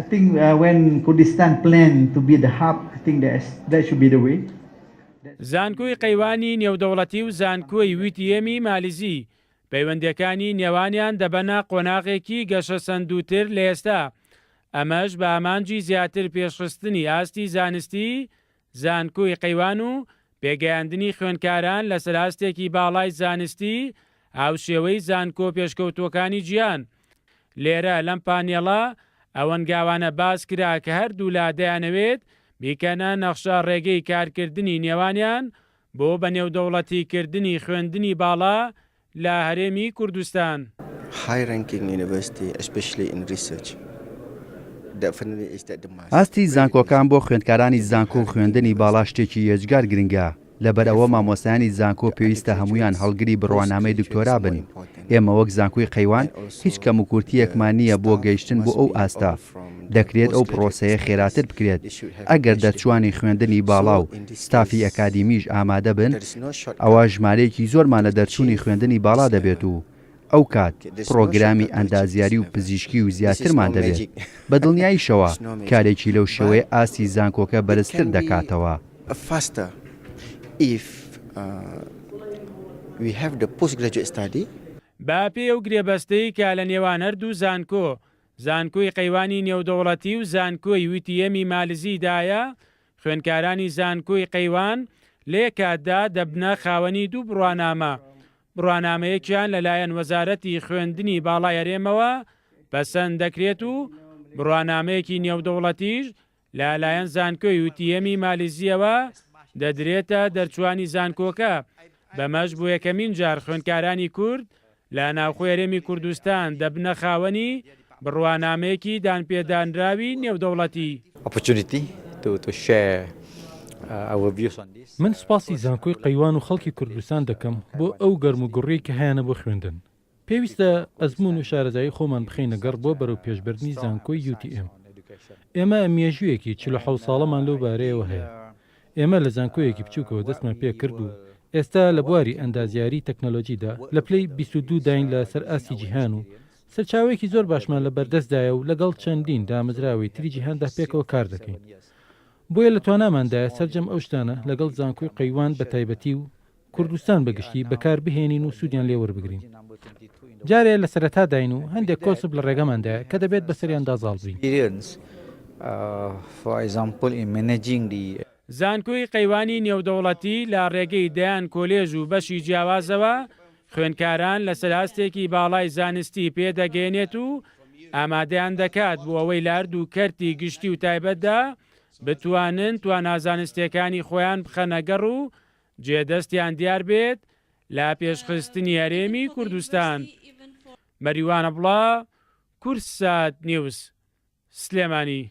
I think when Kurdistan plan to be the hub, I think that that should be the way. زانکۆی قەیوانی نێودەوڵەتی و زانکۆی ویتیێمی مالیزی پەیوەندییەکانی نێوانیان دەبەنە قۆناغێکی گەشەسەندووتر لە ئێستا، ئەمەش بە ئامانجی زیاتر پێشخستنی ئاستی زانستی زانکۆی قەیوان و پێگەیاندنی خوێندکاران لەسەر ئاستێکی باڵای زانستی هاوشێوەی زانکۆ پێشکەوتووەکانی جیهان. لێرە لەم پانێڵە ئەو هەنگاوانە باس کرا کە هەردوولا دەیانەوێت بیکەنە نەخشە ڕێگەی کارکردنی نێوانیان بۆ بەنێودەوڵەتیکردنی خوێندنی باڵا لە هەرێمی کوردستان. High ranking university especially in research definitely is that the must. ئاستی زانکۆکان بۆ خوێندکارانی زانکۆ و خوێندنی باڵا شتێکی یەجگار گرنگە، لەبەرئەوە مامۆستایانی زانکۆ پێویستە هەموویان هەڵگری بڕوانامەی دکتۆرا بن، ئێمە وەک زانکۆی قەیوان هیچ کەموکورتییەکمان نییە بۆ گەیشتن بۆ ئەو ئاستە، دەکرێت ئەو پڕۆسەیە خێراتر بکرێت ئەگەر دەرچووانی خوێندنی باڵا و ستافی ئەکادیمیش ئامادە بن، ئەوا ژمارەیەکی زۆرمان لە دەرچوونی خوێندنی باڵا دەبێت و ئەوکات پڕۆگرامی ئەندازیاری و پزیشکی و زیاترمان دەبێت، بە دڵنیاییشەوە کارێکی لەو شێوەیە ئاستی زانکۆکە بەرزتر دەکاتەوە. بە پێی ئەو گرێبەستەی کە لە نێوان هەردوو زانکۆ، زانکۆی قەیوانی نێودەوڵەتی و زانکۆی ویتیەمی مالزی دایە، خوێندکارانی زانکۆی قەیوان لە یەک کاتدا دەبنە خاوەنی دوو بڕوانامە، بڕوانامەیەکیان لەلایەن وەزارەتی خوێندنی باڵای هەرێمەوە پەسەند دەکرێت و بڕوانامەیەکی نێودەوڵەتیش لە لایەن زانکۆی UTM ی مالیزییەوە دەدرێتە دەرچووانی زانکۆکە، بەمەش بۆ یەکەمین جار خوێندکارانی کورد لە ناوخۆی هەرێمی کوردستان دەبنە خاوەنی بڕوانامەیەکی دانپێدانراوی نێودەوڵەتی. من سوپاسی زانکۆی قەیوان و خەڵکی کوردستان دەکەم بۆ ئەو گەرموگوڕیەی کە هەیانە بۆ خوێندن. پێویستە ئەزموون و شارەزایی خۆمان بخەینە گەڕ بۆ بەرەوپێشبردنی زانکۆی UTM. ئێمە مێژوویەکی 47 ساڵەمان لەو بارەیەوە هەیە. ئێمە لە زانکۆیەکی بچووکەوە دەستمان پێکرد و ئێستا لە بواری ئەندازیاریی تەکنەلۆجیدا لە پلەی 22 داین لە سەر ئاستی جیهان و سەرچاوەیەکی زۆر باشمان لە بەردەستدایە و لەگەڵ چەندین دامەزراوەی تری جیهاندا پێکەوە کار دەکەین. بۆیە لە تواناماندایە سەرجەم ئەو شتانە لەگەڵ زانکۆی قەیوان بە تایبەتی و کوردستان بە گشتی بەکار بهێنین و سوودیان لێ وەربگرین. جارێ لە سەرەتاداین و هەندێک کۆسپ لە ڕێگەماندایە کە دەبێت بەسەریاندا زاڵ بین. زانکۆی قەیوانی نێودەوڵەتی لە ڕێگەی دەیان کۆلێژ و بەشی جیاوازەوە خوێندکاران لەسەر ئاستێکی باڵای زانستی پێدەگەیەنێت و ئامادەیان دەکات بۆ ئەوەی لە هەردوو کەرتی گشتی و تایبەتدا بتوانن توانا زانستییەکانی خۆیان بخەنە گەڕ و جێدەستیان دیار بێت لە پێشخستنی هەرێمی کوردستان. مەریوان عەبڵا، کوردسات نیوز، سلێمانی.